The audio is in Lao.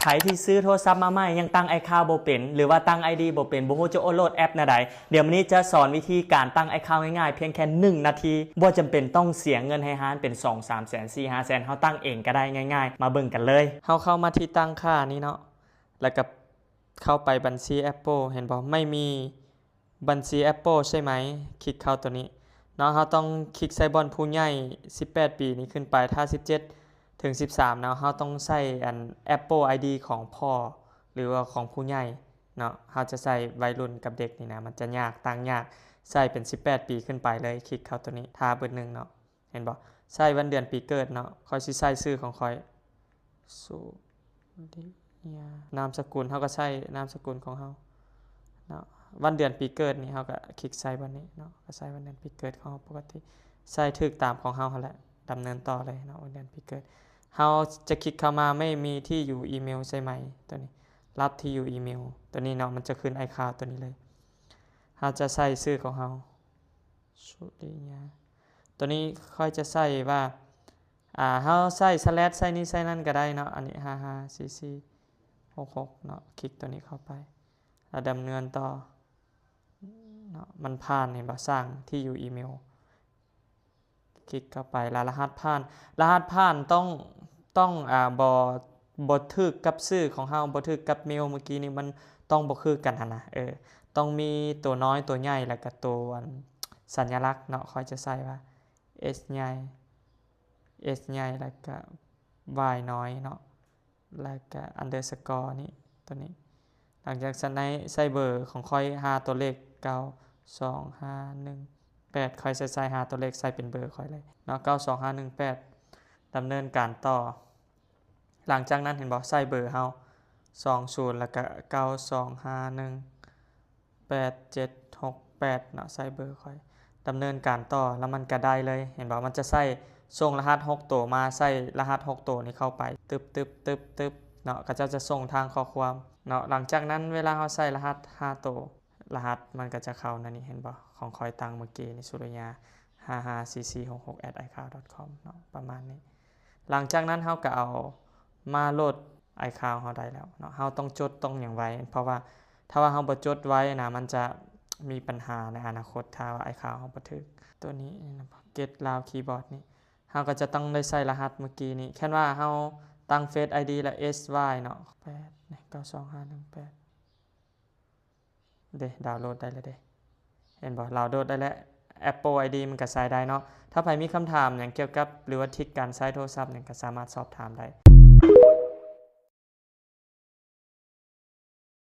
ໃຜທີ່ຊື້ໂທລະສັບມາໃໝ່ ຍັງຕັ້ງ iCloud ບໍ່ເປັນ ຫຼືວ່າຕັ້ງ ID ບໍ່ເປັນ ບໍ່ຮູ້ຈະໂອໂຫຼດແອັບແນວໃດ, ດຽວມື້ນີ້ຈະສອນວິທີການຕັ້ງ iCloud ງ່າຍໆ ພຽງແຄ່ໜຶ່ງນາທີ, ບໍ່ຈຳເປັນຕ້ອງເສຍເງິນໃຫ້ຮ້ານເປັນສອງສາມແສນ ສີ່ຫ້າແສນ, ເຮົາຕັ້ງເອງກໍໄດ້ງ່າຍໆ. ມາເບິ່ງກັນເລີຍ. ເຮົາເຂົ້າມາທີ່ຕັ້ງຄ່ານີ້ເນາະ, ແລ້ວກໍເຂົ້າໄປບັນຊີ Apple ເຫັນບໍ່? ໄມ່ມີ ບັນຊີ Apple ໃຊ່ໄໝ? ຄລິກເຂົ້າຕົວນີ້ເນາະ, ເຮົາຕ້ອງຄລິກໃສ່ບ່ອນຜູ້ໃຫຍ່ ສິບແປດປີນີ້ຂຶ້ນໄປ, ຖ້າ ສິບເຈັດ ເຖິງ ສິບສາມ ເນາະ, ເຮົາຕ້ອງໃສ່ອັນ Apple ID ຂອງພໍ່ ຫຼືວ່າຂອງຜູ້ໃຫຍ່ເນາະ. ເຮົາຈະໃສ່ໄວລຸ້ນກັບເດັກນີ້ນະ ມັນຈະຍາກ, ຕັ້ງຍາກ, ໃສ່ເປັນ ສິບແປດ ປີຂຶ້ນໄປເລີຍ. ຄລິກເຂົ້າຕົວນີ້, ຖ້າບຶດໜຶ່ງເນາະ. ເຫັນບໍ່? ໃສ່ວັນເດືອນປີເກີດເນາະ, ຂ້ອຍຊິໃສ່ຊື່ຂອງຂ້ອຍ ສຸລິຍາ. ນາມສະກຸນ ເຮົາກໍໃສ່ນາມສະກຸນຂອງເຮົາເນາະ. ວັນເດືອນປີເກີດນີ້ ເຮົາກໍຄລິກໃສ່ບ່ອນນີ້ເນາະ, ກໍໃສ່ວັນເດືອນປີເກີດຂອງເຮົາປົກກະຕິ, ໃສ່ຖືກຕາມຂອງເຮົາຫັ້ນແຫຼະ. ດຳເນີນຕໍ່ເລີຍເນາະ, ວັນເດືອນປີເກີດ. ເຮົາຈະຄລິກເຂົ້າມາ, ໄມ່ມີທີ່ຢູ່ອີເມວໃຊ່ໄໝ? ຕົວນີ້ ລັບທີ່ຢູ່ອີເມວ ຕົວນີ້ເນາະ, ມັນຈະຂຶ້ນ iCloud ຕົວນີ້ເລີຍ. ເຮົາຈະໃສ່ຊື່ຂອງເຮົາ ສຸລິຍາ. ຕົວນີ້ຂ້ອຍຈະໃສ່ວ່າ ອ່າ ເຮົາໃສ່ສະແລັດ ໃສ່ນີ້ໃສ່ນັ້ນກໍໄດ້ເນາະ. ອັນນີ້ ຫ້າຫ້າສີ່ສີ່ຫົກຫົກ ເນາະ, ຄລິກຕົວນີ້ເຂົ້າໄປ ແລ້ວດຳເນີນຕໍ່ເນາະ. ມັນຜ່ານ, ເຫັນບໍ່? ສ້າງທີ່ຢູ່ອີເມວ, ຄລິກເຂົ້າໄປ ແລ້ວລະຫັດຜ່ານ. ລະຫັດຜ່ານຕ້ອງ ຕ້ອງ ອ່າ ບໍ່ ບໍ່ຖືກກັບຊື່ຂອງເຮົາ, ບໍ່ຖືກກັບເມວເມື່ອກີ້ນີ້, ມັນຕ້ອງບໍ່ຄືກັນຫັ້ນນະ. ເອີ ຕ້ອງມີຕົວນ້ອຍ ຕົວໃຫຍ່ ແລ້ວກໍຕົວ ອັນ ສັນຍະລັກເນາະ. ຂ້ອຍຈະໃສ່ວ່າ S ໃຫຍ່ S ໃຫຍ່ ແລ້ວກໍ Y ນ້ອຍເນາະ, ແລ້ວກໍ underscore ນີ້ ຕົວນີ້. ຫຼັງຈາກນັ້ນໃສ່ເບີຂອງຂ້ອຍຫ້າຕົວເລກ ເກົ້າສອງຫ້າໜຶ່ງແປດ, ຂ້ອຍໃສ່ ໃສ່ຫ້າຕົວເລກ ໃສ່ເປັນເບີຂ້ອຍເລີຍເນາະ, ເກົ້າສອງຫ້າໜຶ່ງແປດ. ດຳເນີນການຕໍ່. ຫຼັງຈາກນັ້ນເຫັນບໍ່? ໃສ່ເບີເຮົາ ສອງສູນ ແລ້ວກະ ເກົ້າສອງຫ້າໜຶ່ງແປດເຈັດຫົກແປດ ເນາະ, ໃສ່ເບີຂ້ອຍ. ດຳເນີນການຕໍ່ ແລ້ວມັນກະໄດ້ເລີຍ, ເຫັນບໍ່? ມັນຈະໃສ່ສົ່ງລະຫັດຫົກໂຕມາ, ໃສ່ລະຫັດຫົກໂຕນີ້ເຂົ້າໄປ ຕຶບໆໆໆ ເນາະ, ເຂົາເຈົ້າຈະສົ່ງທາງຂໍ້ຄວາມເນາະ. ຫຼັງຈາກນັ້ນເວລາເຮົາໃສ່ລະຫັດຫ້າໂຕ, ລະຫັດມັນກໍຈະເຂົ້າໃນນີ້, ເຫັນບໍ່? ຂອງຂ້ອຍຕັ້ງເມື່ອກີ້ນີ້ ສຸລິຍາ ຫ້າຫ້າສີ່ສີ່ຫົກຫົກ ແອັດໄອຄາວດອດຄອມ ເນາະ, ປະມານນີ້. ຫຼັງຈາກນັ້ນເຮົາກໍເອົາມາໂຫຼດ iCloud ເຮົາໄດ້ແລ້ວເນາະ. ເຮົາຕ້ອງຈົດຕ້ອງຫຍັງໄວ້, ເພາະວ່າຖ້າວ່າເຮົາບໍ່ຈົດໄວ້ນະ ມັນຈະມີບັນຫາໃນອະນາຄົດ ຖ້າວ່າ iCloud ເຮົາບໍ່ຖືກ. ຕົວນີ້ Get Lao Keyboard ນີ້ ເຮົາກໍຈະຕ້ອງໄດ້ໃສ່ລະຫັດເມື່ອກີ້ນີ້. ຄັນວ່າເຮົາຕັ້ງ Face ID ແລ້ວ S Y ເນາະ, ແປດ ເກົ້າສອງຫ້າໜຶ່ງແປດ ເດ້ ດາວໂຫຼດໄດ້ແລ້ວເດ້. ເຫັນບໍ່? ດາວໂຫຼດໄດ້ແລ້ວ. Apple ID ມັນກໍໃຊ້ໄດ້ເນາະ. ຖ້າໃຜມີຄຳຖາມຫຍັງກ່ຽວກັບ ຫຼືວ່າທຣິກການໃຊ້ໂທລະສັບຫຍັງ ກໍສາມາດສອບຖາມໄດ້.